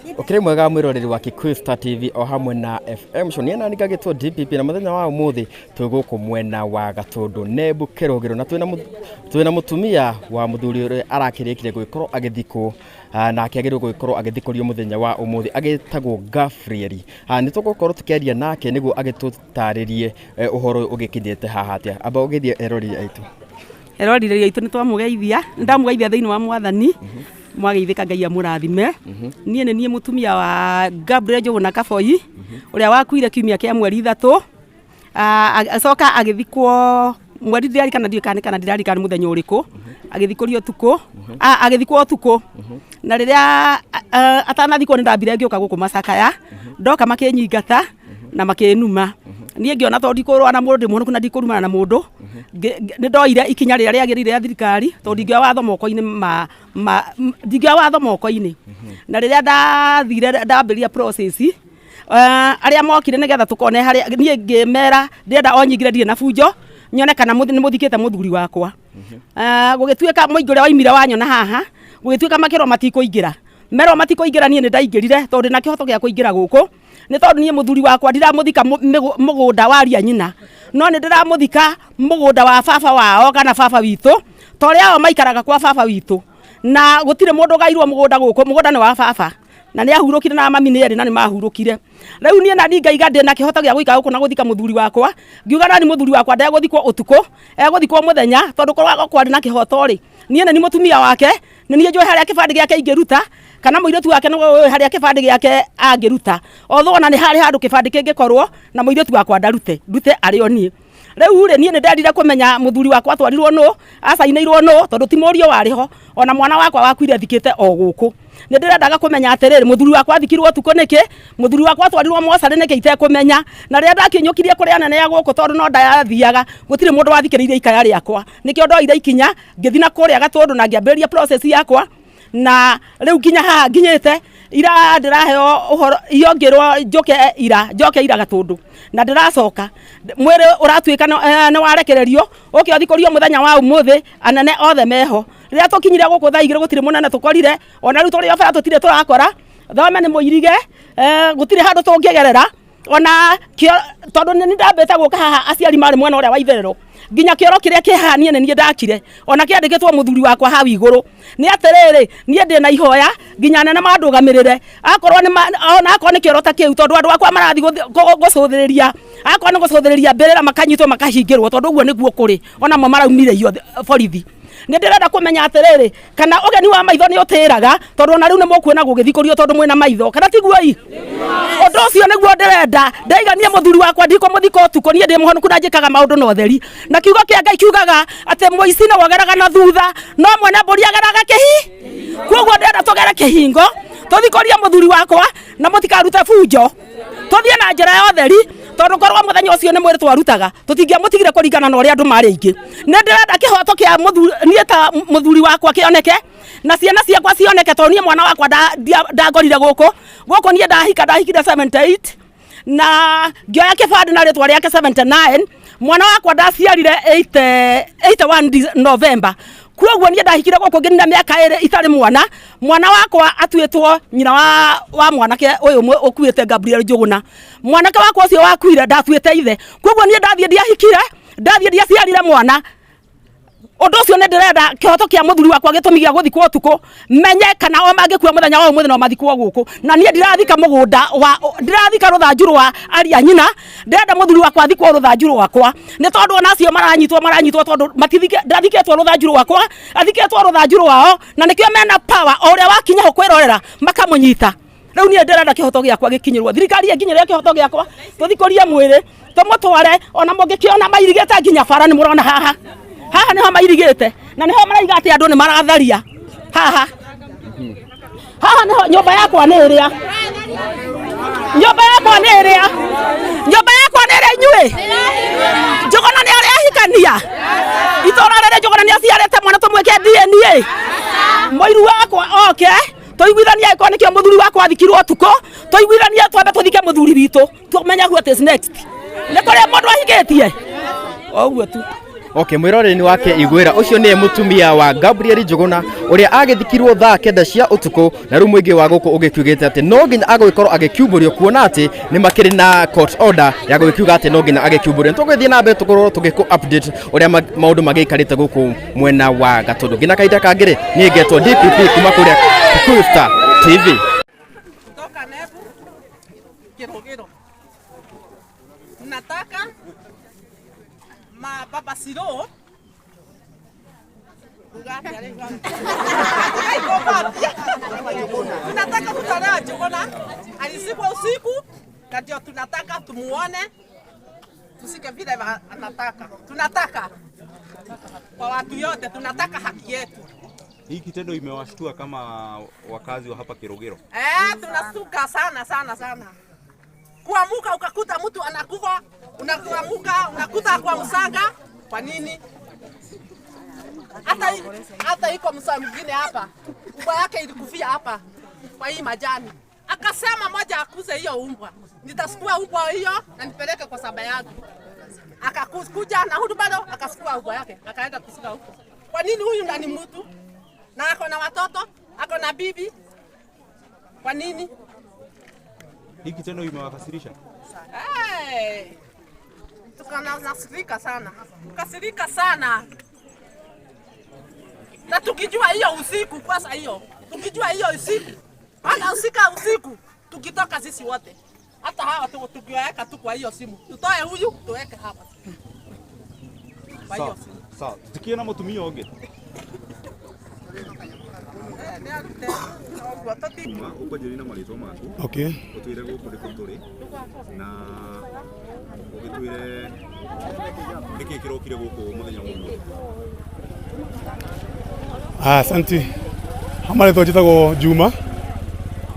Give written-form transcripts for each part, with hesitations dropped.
Ũkĩrĩ mwega mwĩroreri wa Kikuyu Star TV o hamwe na FM show. Niĩ nani ngagĩtwo DPP na mũthenya wa ũmũthĩ twĩ gũkũ mwena wa Gatũndũ Nebu Kĩrũgĩro na twĩna mũtumia wa mũthuri ũrĩa arakĩrĩkire gũgĩkorwo agĩthikwo nake agĩrĩirwo gũgĩkorwo agĩthikũrio mũthenya wa ũmũthĩ agĩtagwo Gabriel. Nĩ tũgũkorwo tũkĩaria nake nĩguo agĩtũtarĩrie ũhoro ũyũ ũgĩkinyĩte haha atĩa. Amba ũgeithie eroreri aitũ. Eroreri aitũ nĩ twamũgeithia, nĩ ndamũgeithia thĩinĩ wa mwathani, mwageithĩka Ngai amũrathime. Niĩ nĩ niĩ mũtumia wa Gabriel Njũgũna Kaboi, ũrĩa wakuire kiumia kĩa mweri 3, agĩcoka agĩthikwo mweri ndiririkana ndiũĩ kana nĩ kana ndiririkana nĩ mũthenya ũrĩkũ, agĩthikũrio ũtukũ, agĩthikwo ũtukũ. Na rĩrĩa atanathikwo nĩ ndambire ngĩũka gũkũ macakaya, ndoka makĩnyingata na makĩnuma. Niĩ ngĩona tondũ ndikũrũa na mũndũ ndĩ mũhonoku na ndikũrumana na mũndũ, nĩ ndoire ikinya rĩrĩa rĩagĩrĩire rĩa thirikari, tondũ ndingĩoya watho moko-inĩ ma, ma, ndingĩoya watho moko-inĩ. Na rĩrĩa ndathire ndambĩrĩria process, arĩa mokire nĩgetha tũkone harĩa, niĩ ngĩmera ndĩrenda o nyingĩre ndirĩ na bunjo, nyone kana nĩ mũthikĩte mũthuri wakwa. Gũgĩtuĩka mũingĩ ũrĩa waimire wanyona haha, gũgĩtuĩka makĩrwo matikũingĩra. Merwo matikũingĩra niĩ nĩ ndaingĩrire, tondũ ndĩna kĩhoto gĩa kũingĩra gũkũ. Nĩ tondũ niĩ mũthuri wakwa ndiramũthika mũgũnda wa ria nyina, no nĩ ndĩramũthika mũgũnda wa baba wao kana baba witũ, ta ũrĩa o maikaraga kwa baba witũ. Na gũtirĩ mũndũ ũgairwo mũgũnda gũkũ, mũgũnda nĩ wa baba. Na nĩ ahurũkire na mami nĩ erĩ na nĩ mahurũkire. Rĩu niĩ nani ngaiga ndĩna kĩhoto gĩa gũikara gũkũ na gũthika mũthuri wakwa. Ngiuga nani mũthuri wakwa ndegũthikwo ũtukũ, egũthikwo mũthenya, tondũ korwo kwarĩ na kĩhoto rĩ, niĩ nĩ niĩ mũtumia wake, nĩ niĩ njũĩ harĩa kĩbandĩ gĩake ingĩruta, kana mũirĩtu wake nĩwe ũĩ harĩa kĩbandĩ gĩake angĩruta. Although ona nĩ harĩ handũ kĩbandĩ kĩngĩkorwo na mũirĩtu wakwa ndarute, ndute arĩ o niĩ. Rĩu rĩ, niĩ nĩ ndendire kũmenya mũthuri wakwa atwarirwo nũ, acainĩirwo nũ, tondũ ti mũriũ warĩ ho, ona mwana wakwa wakuire thikĩte o gũkũ. Nĩ ndĩrendaga kũmenya atĩrĩrĩ, mũthuri wakwa athikirwo ũtukũ nĩkĩ, mũthuri wakwa atwarirwo mocarĩ nĩkĩ itekũmenya. Na rĩrĩa ndakinyũkirie kũrĩ anene a gũkũ tondũ no ndathiaga, gũtirĩ mũndũ wathikĩrĩirie ikaya rĩakwa. Nĩkĩo ndoire ikinya, ngĩthiĩ na kũrĩa Gatũndũ na ngĩambĩrĩria process yakwa, na rĩu nginya haha nginyĩte, ira ndĩraheo ũhoro, iyo ngĩrwo njũke ira, njoke ira Gatũndũ. Na ndĩracoka, mwĩrĩ ũratuĩka nĩ warekererio, ũke ũthikũrio mũthenya wa ũmũthĩ, anene othe meho. Rĩrĩa tũkinyire gũkũ thaa 2 gũtirĩ mũnene tũkorire, ona rĩu tũrĩ o bara tũtirĩ tũrakora, thome nĩ mũirige, gũtirĩ handũ tũngĩgerera, ona kĩo, tondũ nĩ ndambĩte gũka haha aciari marĩ mwena ũrĩa wa itherero, nginya kĩoro kĩrĩa kĩ haha niĩ nĩ niĩ ndakire, ona kĩandĩkĩtwo mũthuri wakwa hau igũrũ. Nĩ atĩrĩrĩ, niĩ ndĩna ihoya nginya anene mandũgamĩrĩre, akorwo nĩ ma, ona akorwo nĩ kĩoro ta kĩu, tondũ andũ akwa marathiĩ gũcũthĩrĩria, akorwo nĩ gũcũthĩrĩria mbĩrĩra makanyitwo makahingĩrwo, tondũ ũguo nĩguo kũrĩ, ona mo maraumire iyo borithi. Nĩ ndĩrenda kũmenya atĩrĩrĩ, kana ũgeni wa maitho nĩ ũtĩraga, tondũ ona rĩu nĩ mũkuona gũgĩthikũrio tondũ mwĩna maitho, kana tiguo i? Ũndũ ũcio nĩguo ndĩrenda, ndaiga niĩ mũthuri wakwa ndikũmũthika ũtukũ, niĩ ndĩ mũhonoku na njĩkaga maũndũ na ũtheri. Na kiugo kĩa Ngai kiugaga atĩ mũici nĩwe ũgeraga na thutha, no mwene mbũri ageraga kĩhi. Koguo ndĩrenda tũgere kĩhingo, tũthikũrie mũthuri wakwa na mũtikarute bunjo. Tũthiĩ na njĩra ya ũtheri, tondũ korwo mũthenya ũcio nĩ mwĩrĩ twarutaga, tũtingĩamũtigire kũringana na ũrĩa andũ marĩ aingĩ. Nĩ ndĩrenda kĩhoto kĩa mũthuri, niĩ ta mũthuri wakwa kĩoneke, na ciana ciakwa cioneke, tondũ niĩ mwana wakwa ndangorire gũkũ. Gũkũ niĩ ndahika, ndahikire 78, na ngĩoya kĩbandĩ na rĩtwa rĩake 79, mwana wakwa ndaciarire 81 November. Koguo niĩ ndahikire gũkũ ngĩnina mĩaka 2 itarĩ mwana, mwana wakwa atuĩtwo nyina wa mwanake ũyũ ũkuĩte Gabriel Njũgũna. Mwanake wakwa ũcio wakuire ndatuĩte ithe. Koguo niĩ ndathiĩ ndiahikire, ndathiĩ ndiaciarire mwana. Ũndũ ũcio nĩ ndĩrenda kĩhoto kĩa mũthuri wakwa gĩtũmi gĩa gũthikwo ũtukũ, menye kana o mangĩkua mũthenya wa ũmũthĩ no mathikwo gũkũ. Na niĩ ndirathika mũgũnda wa, ndirathika rũthanju rwa aria nyina, ndĩrenda mũthuri wakwa athikwo rũthanju rwakwa. Nĩ tondũ ona acio maranyitwo, maranyitwo tondũ ndathikĩtwo rũthanju rwakwa, athikĩtwo rũthanju rwao, na nĩkĩo mena power, o ũrĩa wakinya ho kwĩrorera makamũnyita. Rĩu niĩ ndĩrenda kĩhoto gĩakwa gĩkinyĩrwo, thirikari ĩnginyĩre kĩhoto gĩakwa, tũthikũrie mwĩrĩ, tũmũtware, ona mũngĩkĩona mairigĩte nginya bara nĩ mũrona haha. Haha nĩho mairigĩte, na nĩho maraiga atĩ andũ nĩ maratharia. Haha. Haha nĩho nyũmba yakwa nĩ ĩrĩa. Nyũmba yakwa nĩ ĩrĩa. Nyũmba yakwa nĩ ĩrĩa inyuĩ. Njũgũna nĩ arĩa ahikania. Itũra rĩrĩ Njũgũna nĩ aciarĩte mwana tũmwĩke DNA. Mũiru wakwa oke, tũiguithanie angĩkorwo nĩkĩo mũthuri wakwa athikirwo ũtukũ, tũiguithanie twambe tũthike mũthuri witũ, tũmenye what is next. Nĩ kũrĩa mũndũ ahikĩtie. Ũguo tu. Okay, mwiroreri wake igwira ucio niye mutumia wa Gabriel Njuguna uria agithikirwo thaa kenda cia utuku na riu muingi wa guku ugikiugite ati no nginya agwikorwo agikiumbũrio kuona ati ni makiri na court order ya gwikiuga ati no nginya agikiumbũrio. Tũgũthiĩ na mbere tukorwo tugiku update uria maundu magiikarite guku mwena wa Gatundu. Nginya kahinda kangĩ niĩ ngetwo DPP kuma kuria Kikuyu Star TV. Kutoka Nebu Kirugiro. Nataka ma baba Siro tunataka kutolewa Njuguna, alizikwa usiku na ndio tunataka tumuone, tusike vile anataka. Tunataka kwa watu yote, tunataka haki yetu. Hii kitendo imewashtua kama wakazi wa hapa Kirugiro. Tunastuka sana sana sana. Kuamuka ukakuta mtu anakufa, unakuamuka unakuta kwa msanga, kwa nini? Hata iko msanga mwingine hapa, umbwa yake ilikufia hapa kwa hii majani. Akasema moja akuze hiyo umbwa, nitasukua umbwa hiyo na nipeleke kwa saba yangu. Akakuja na hudu bado akasukua umbwa yake, akaenda kusuka huko. Kwa nini huyu ndani mtu? Na ako na watoto, ako na bibi. Kwa nini? Hii kitendo imewakasirisha? Hey, tukanasirika sana. Tukasirika sana. Na tukijua hiyo usiku kwanza hiyo. Tukijua hiyo usiku. Maana usika usiku tukitoka sisi wote. Hata hawa tukiweka tu kwa hiyo simu. Tutoe huyu tuweke hapa. Kwa hiyo simu. Sawa. Tukiona na mutumia onge. Ukwanjĩrĩria na marĩtwa maku. Okay. Ũtwĩre gũkũ nĩkũ tũrĩ na ũgĩtwĩre nĩkĩĩ kĩrokire gũkũ mũthenya wa ũmũthĩ. Asante. Marĩtwa njĩtagwo Juma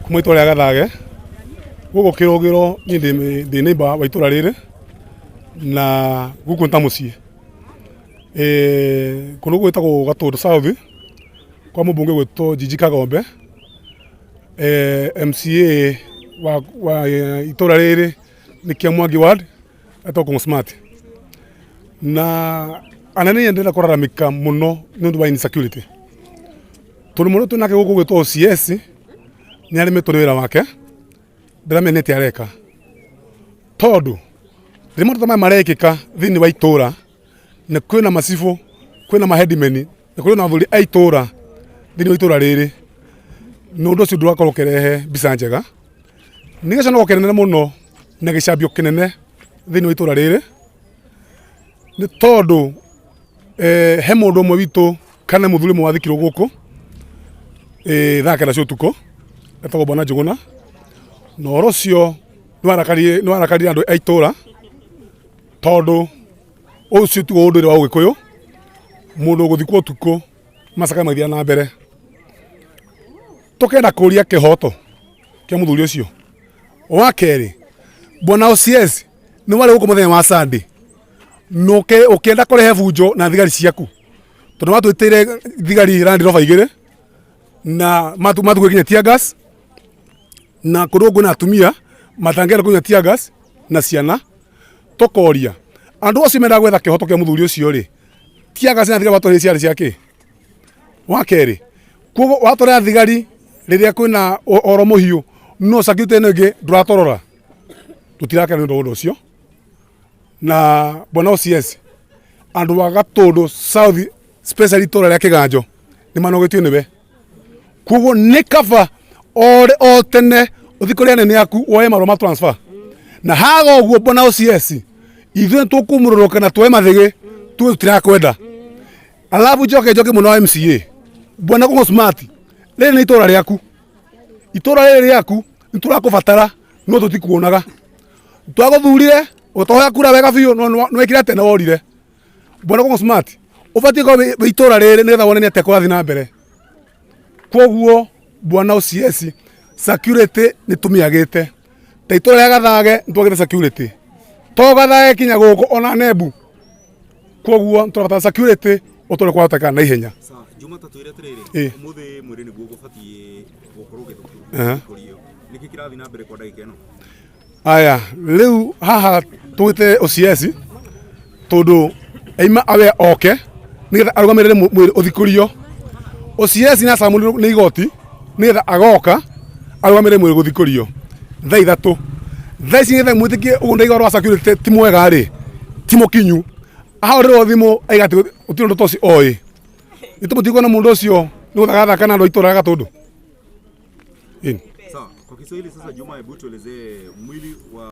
kuma itũra rĩa Gathage. Gũkũ Kĩrũgĩro niĩ ndĩ neighbor wa itũra rĩrĩ na gũkũ nĩ ta mũciĩ. Kũndũ gwĩtagwo Gatũndũ South kwa mũmbunge gwĩtwo Jiji Kagombe. MCA wa itũra rĩrĩ nĩ Kĩamwangi ward etagwo Kong'ũ Smart. Na anene niĩ ndĩrenda kũraramĩka mũno nĩ ũndũ wa insecurity. Tondũ mũndũ twĩ nake gũkũ gwĩtwo OCS nĩ aremĩtwo nĩ wĩra wake, ndĩramenya nĩ atĩa areka. Tondũ rĩrĩa maũndũ ta maya marekĩka thĩinĩ wa itũra na kwĩna macibũ, kwĩna maheadmen na kwĩna athuri a itũra thĩinĩ wa itũra rĩrĩ, nĩ ũndũ ũcio ndũrakorwo ũkĩrehe mbica njega. Nĩ gĩconoko kĩnene mũno na gĩcambio kĩnene thĩinĩ wa itũra rĩrĩ, nĩ tondũ he mũndũ ũmwe witũ kana mũthuri ũmwe wathikirwo gũkũ thaa kenda cia ũtukũ etagwo Bwana Njuguna, na ũhoro ũcio nĩ warakaririe andũ a itũra tondũ ũcio tiguo ũndũire wa Ũgĩkũyũ, mũndũ ũgũthikwo ũtukũ macakaya magĩthiĩ na mbere. Tũkenda kũria kĩhoto kĩa mũthuri ũcio. Wa kerĩ, Bwana OCS nĩ warĩ gũkũ mũthenya wa Sunday na ũkĩenda kũrehe bunjo na thigari ciaku, tondũ watwĩtĩire thigari Land Rover igĩrĩ na matukuĩ nginya tear gas, na kũndũ kwĩna atumia matangĩenda kũnyua tear gas na ciana. Tũkoria andũ acio mendaga gwetha kĩhoto kĩa mũthuri ũcio rĩ, tear gas na thigari watũrĩire ciarĩ cia kĩ? Wa kerĩ, koguo watũrĩra thigari rĩrĩa kwĩna ũhoro mũhiũ no security ĩno ĩngĩ ndũratũrora, tũtirakena nĩ ũndũ ũcio. Na Bwana OCS, andũ a Gatũndũ South especially itũra rĩa Kĩganjo nĩ manogetio nĩwe. Koguo nĩ kaba o tene ũthiĩ kũrĩ anene aku woe marũa ma transfer. Na haga ũguo Bwana OCS, ithuĩ nĩtũkũmũrũrũka na tuoe mathĩgĩ tuge tũtirakwenda. Alafu njoke mũno wa MCA Bwana Kong'ũ Smart, rĩrĩ nĩ itũra rĩaku, itũra rĩrĩ rĩaku nĩtũrakũbatara no tũtikuonaga. Twagũthurire ũtohoya kura wega biũ no nĩwekire atĩa na worire. Bwana Kong'ũ Smart, ũbatiĩ gũkorwo wĩ itũra rĩrĩ nĩgetha wone nĩ atĩa kũrathiĩ na mbere. Koguo Bwana OCS, security nĩ tũmĩagĩte. Ta itũra rĩa Gathage nĩtwagĩte security, to Gathage kinya gũkũ ona Nebu. Koguo nĩtũrabatara security ũtũre kwahoteka na ihenya. Sawa, Juma ta twĩre atĩrĩrĩ, ũmũthĩ mwĩrĩ nĩguo ũgũbatiĩ gũkorwo ũgĩthũkio. Nĩkĩ kĩrathiĩ na mbere kwa ndagĩka ĩno? Aya, rĩu haha tũgĩte OCS tondũ Aima awe oke nigetha arugamirire mwiri uthikurio. OCS ni acamũrirwo nĩ igoti nigetha agoka arugamirire mwiri guthikurio thaa 3. Thaa ici nigetha mwitikie uguo ndaiga ũhoro wa security ti mwega ri, ti mukinyu. Ahũrĩrwo thimũ aiga atĩ gũtirĩ ũndũ ta ũcio oĩ. Nĩtũmũtigwo na mũndũ ũcio nĩ gũthagathaka na andũ a itũũra rĩa Gatũndũ. Sawa, kwa Kiswahili sasa Juma, hebu tuelezee mwili wa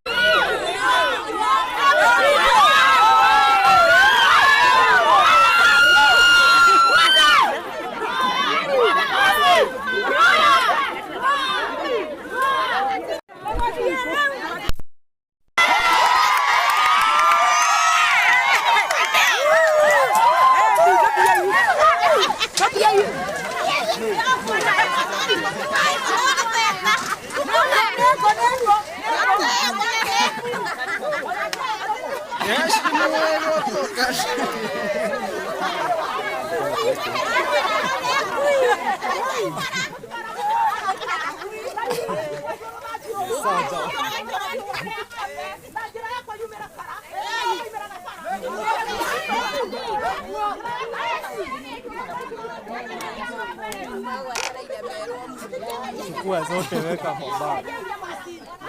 Chukua zote weka kwa bag.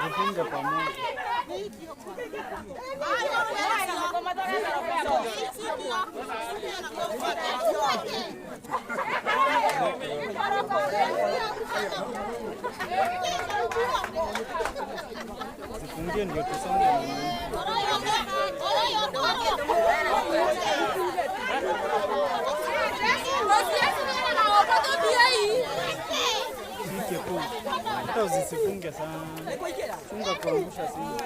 Zifunge pamoja. Zifungie ndio tusonge na nini. Hata usisifunge sana. Funga kuangusha simu.